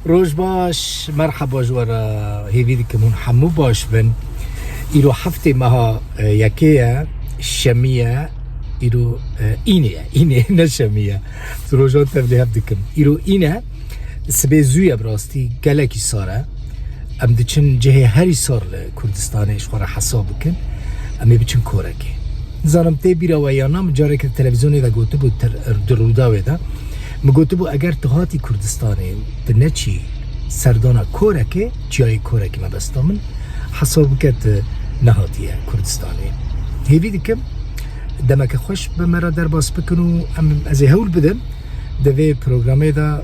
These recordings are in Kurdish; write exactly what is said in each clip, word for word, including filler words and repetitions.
Roj baş, merheba ji we re, hêvî dikim hûn hemû baş bin. Îro heftê meha, e, yekê ye, şemî ye, îro, e, înê ye, înê, ne şemî ye. Rojan tevlî hev dikim. Îro îne, sibê zû ye, bi rastî gelekî sar e. Em diçin cihê herî sar li Kurdistanê, ji xwe re hesab bikin. Em ê biçin Korekê. Nizanim tê bîra we yan na, min careke di televîzyonê de gotibû, di Rûdawê de. Min gotibû, eger tu hatî Kurdistanê, tu neçî serdana Korekê, çiyayê Korekê mebesta min, hesab bike tu nehatiye Kurdistanê. Hêvî dikim demeke xweş bi me re derbas bikin û em, ez ê hewl bidim di vê programê de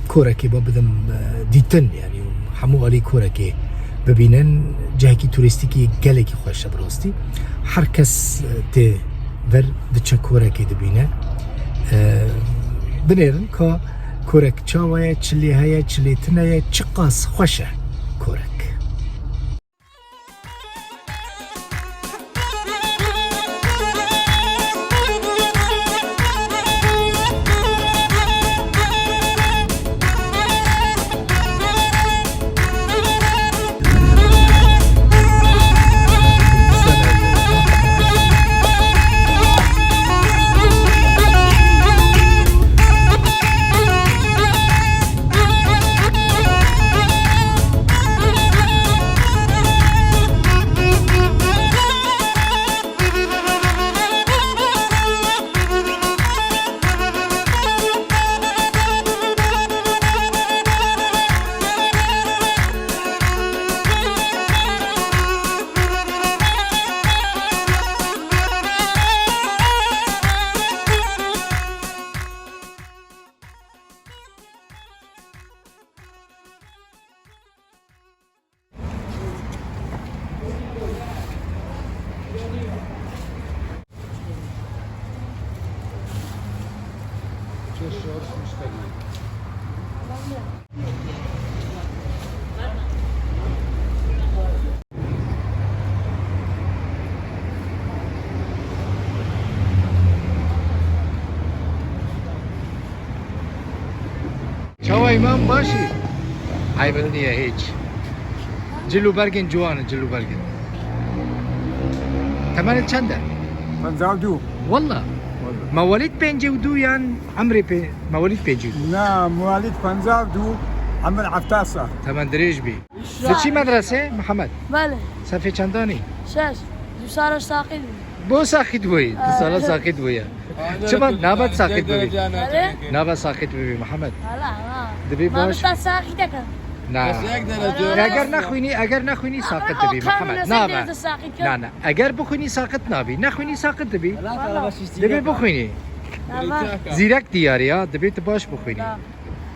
Korekê ba bidim, e, dîtin, yanî hemû alî Korekê bibînin. Cihekî turîstîkî gelekî xweş e bi rastî. Her kes, e, tê vir diçe Korekê dibîne. E, binêrin ka Korek çawa ye, çi lê heye, çi lê tune ye, çiqas xweş e Korek. Çawa îmam, baş î? Eybet niye hiç. Cil û bergên ciwan in, cil û bergên. Temenê çend e? Penca û du. Walla. Walla. Mewalîd pêncî û du yan emrê pê-, mewalîd pêncî û du? Na, mewalîd penca û du, emir hefta sal. Temen dirêj bî. Diçî medrese, Mihemed? Belê. Sefê çendanî? Şeş. Du sala saqît bû. Bo saqît bûyî. Du sala saqît bûye. Çima nabet saqît bibî? Belê. Nabet saqît bibî, Mihemed. Hala, ha. Dibî baş. Nabet saqît dike. Na. Eger nexwînî, eger nexwînî saqît dibî, Mihemed. Nabet. Na, na. Eger bixwînî saqît nabî. Nexwînî saqît dibî. Dibî bixwînî. Zîrek diyarî ya, dibî tu baş bixwînî.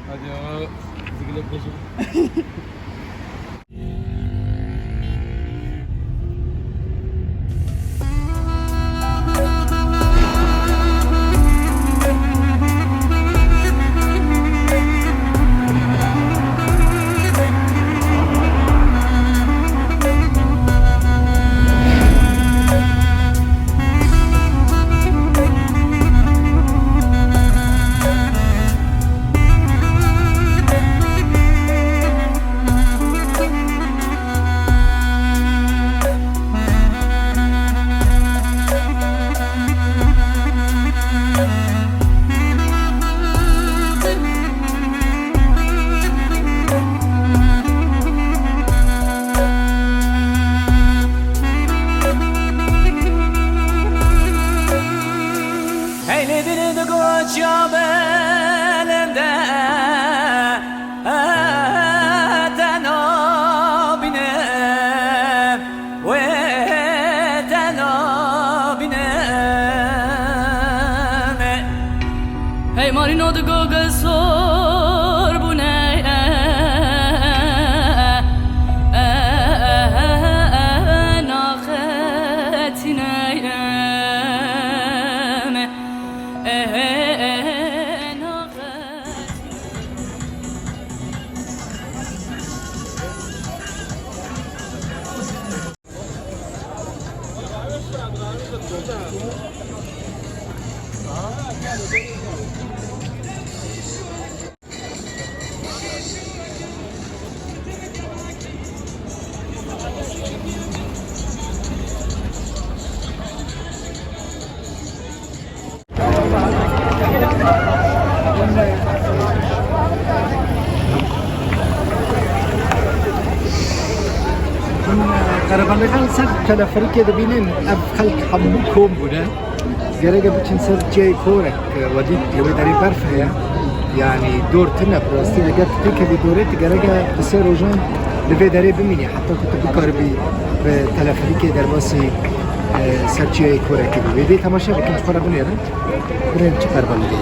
Hadi ama zigile peşin. Erebandexan ser teleferîkê dibînin, ev xelk hemû kom bûne. Gereke biçin ser cihê korek, e, we dît li wê derê berf heye. Yanî dor tune, bi rastî eger tu têkevî dorê, tu gereke du sê rojan li vê derê bimînî, heta ku tu bikaribî bi teleferîkê derbasî, e, ser cihê korekê bibî. Vê temaşe bikin, ji xwe re binêrin. Binêrin çi qerbalî dê.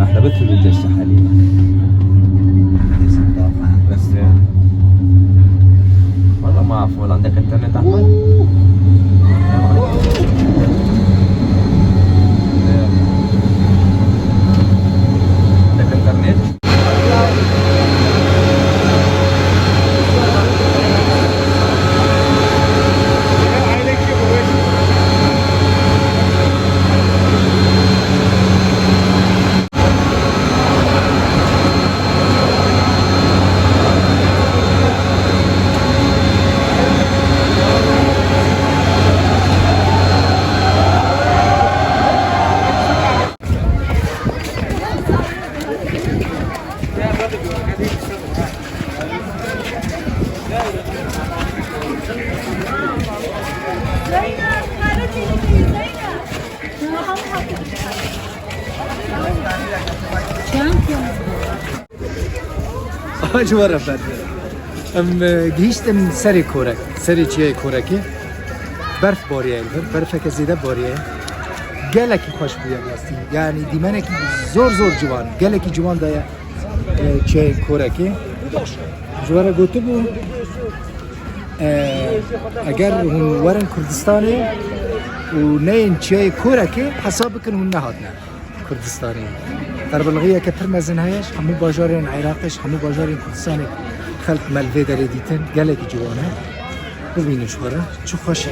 احنا بث الجيش حاليا. بس والله ما اعرف، والله عندك انترنت احمد؟ عندك انترنت؟ Aha, ji we re ber. Em, e, gihîştin serê korek, serê çiyayê korekê. Berf bariye li vir, berfeke zêde bariye. Gelekî xweş bûye rastî. Yanî dîmenekî zor zor ciwan, gelekî ciwan daye, e, çiyayê korekê. Ji we re gotibû, e, eger hûn werin Kurdistanê û neyên çiyayê korekê, hesab bikin hûn nehatine. Kurdistanê. Qerbilxiyeke pir mezin heye, ji hemû bajarên Iraqê, ji hemû bajarên Kurdistanê xelk me li vê derê dîtin, gelekî ciwan e. Bibînin ji xwe re, çi xweş e.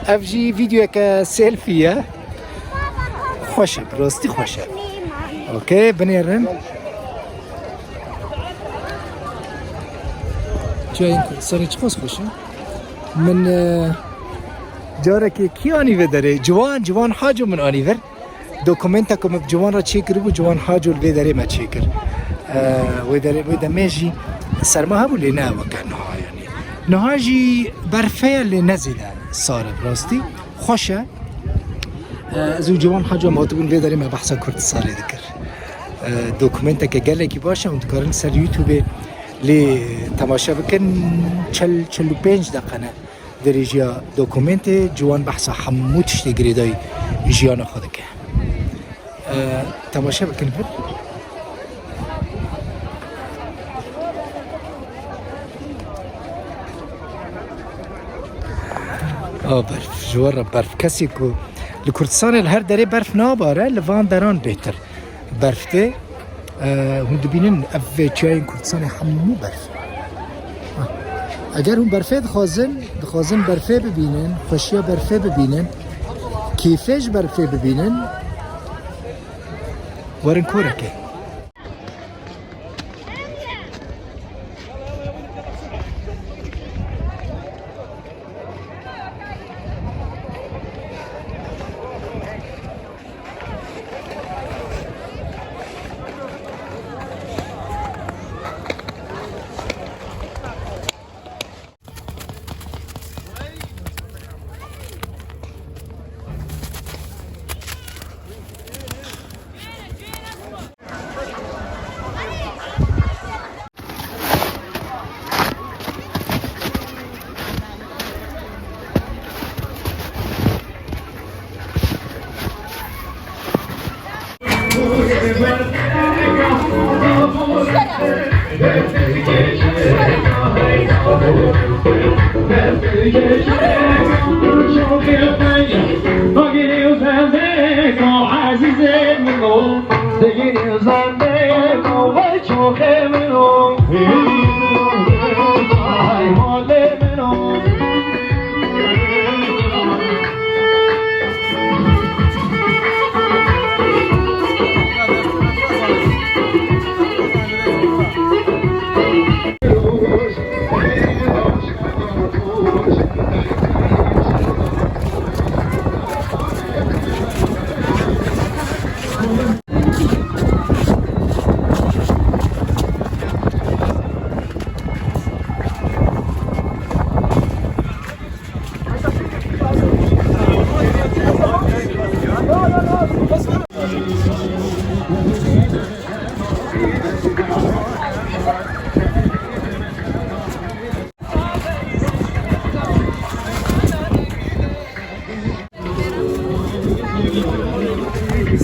Ev jî vîdeoyeke selfie ye. Xweş e, bi rastî xweş e. Okey, binêrin. Çayên Kurdistanê çiqas xweş e. Min, e, carekê kî anî vê derê? Ciwan, Ciwan Haco min anî vir. Dokumenteke min bi Ciwan re çêkiribû, Ciwan Haco li vê derê me çêkir. E, wê derê, wê demê jî serma hebû, lê ne weke niha yanî. Niha jî berf heye, lê ne zêde sar e, bi rastî. Xweş e. E, ez û Ciwan Haco em hatibûn vê derê, me behsa Kurdistanê dikir. E, dokumenteke gelekî baş e, hûn dikarin ser YouTubeê lê temaşe bikin, çil, çil û pênc deqe ne. Dirêjiya dokumentê, Ciwan behsa hemû tiştê girêdayî jiyana xwe dike. E, temaşe bikin vir. A berf, ji we re berf. Kesê ku li Kurdistanê li her derê berf nabare, li van deran bêtir berf tê. E, hûn dibînin ev vê çiyayên Kurdistanê hemû berf. Ha. Eger hûn berfê dixwazin, dixwazin berfê bibînin, xweşiya berfê bibînin, kêfê ji berfê bibînin, werin Korekê.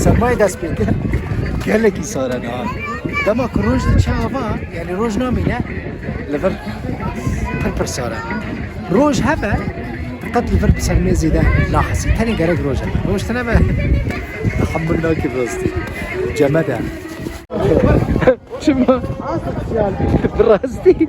Sermayê dest pê kir. Gelekî sar e niha. Dema ku roj diçe ava, yanî roj namîne, li vir pir pir sar e. Roj hebe, qet li vir bi sermê zêde nahesî. Tenê gerek roj hebe. Roj tine be, tehemul nake rastî. Cemede. Çima? Bi rastî.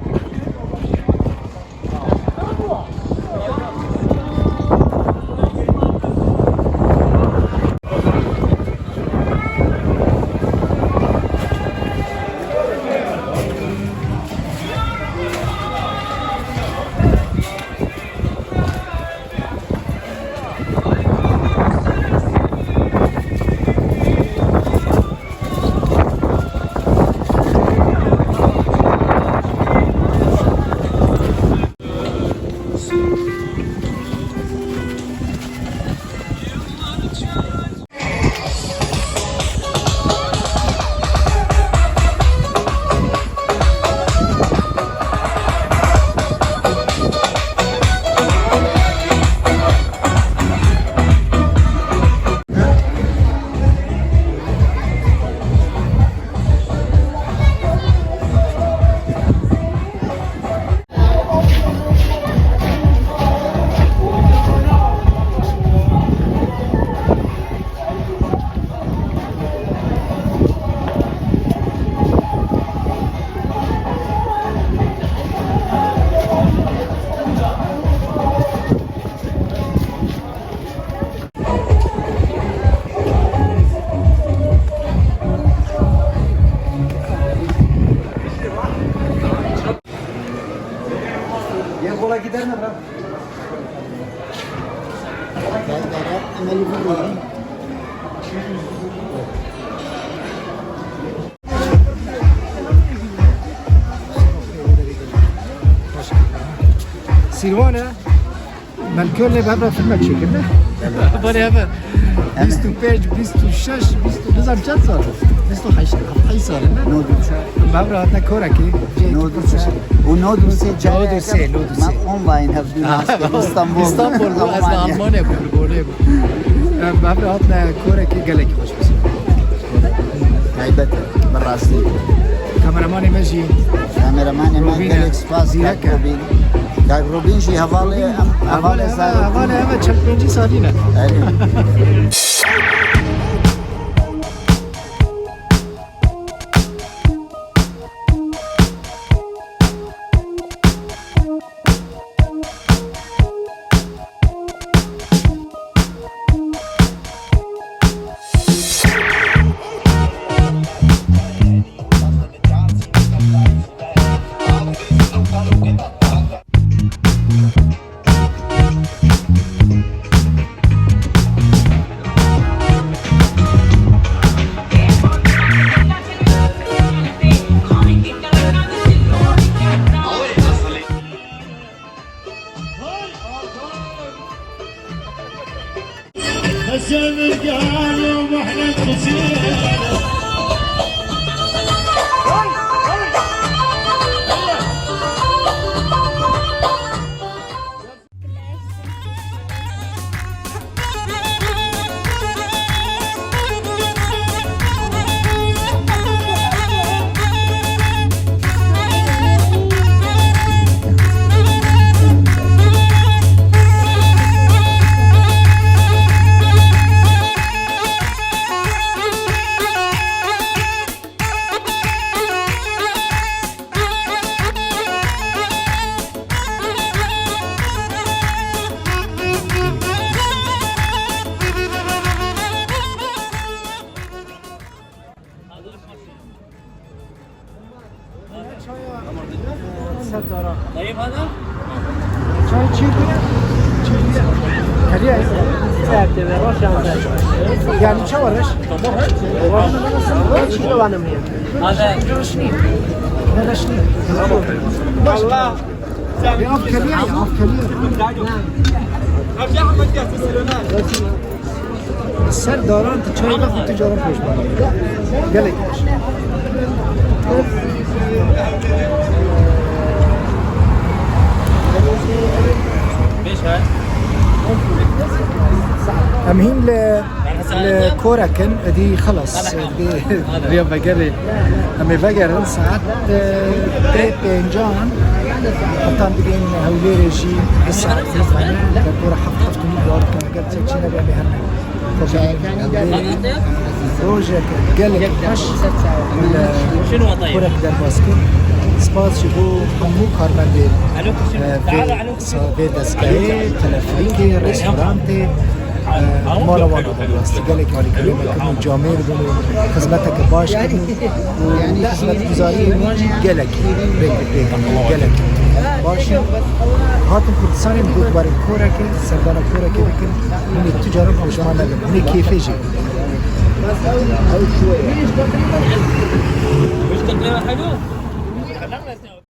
Gel, kola gider mi bırak? Sîrvan e. Me li Kölnê bi hev re filmek çêkirine. Belê hebe. Bîst û pênc, bîst û şeş, bîst û nizam çend sal? Bîst û heşt, heftê sal e, ne? Nod û çar. Bi hev re hatine Korekê. Nod û çar. Û nod û sê. Nod û sê, nod û sê. Me online hevdû nas kir. İstanbul. İstanbul, bu ez li Almanya bûm, li Bornê bûm. Em bi hev re hatine Korekê, gelekî xweş bû. Taybet e, bi rastî. Kameramanê me jî. Kameramanê me Robîn e. Gelek spas, Zîrek e. Robîn. Kak Robîn jî hevalê em, hevalê Zero. Hevalê em e, çil pêncî salî ne. Erê. Çay çî bû? Çî bû. Hediye. Serte ve roşan. Yani çawa reş? Roşan nasıl? Çî dolanım ya. Hadi. Reş niye? Ne reş niye? Allah. Ya af keliye, af keliye. Ser daran tu çay bak, tu caran pêş bak. Gelek baş. Em hîn li, li korek in, êdî xelas, êdî vêya vegerê. Em ê vegerin saet, e, pê pêncan. Hetan digihên Hewlêrê jî du saet dî. Dekora heft, heft û nîv diyar dikin. Eger çek çî nebe, em ê herin. Rojek gelek xweş li korek derbas kir. Spas ji bo hemû karmendên, e, vê, vê dezgehê, teleferîkê, restorantê, e, mala wan a. Bi rastî gelek alîkariyê me kirin û camêr bûn û xizmeteke baş kirin û xizmetguzariyê wan jî gelek rêk bi pêk gelek baş e. Hatin Kurdistanê, min got werin korekê, serdana korekê bikin. Hûn ê tu caran pişman nebin. Hûn ê kêfê jê bibin.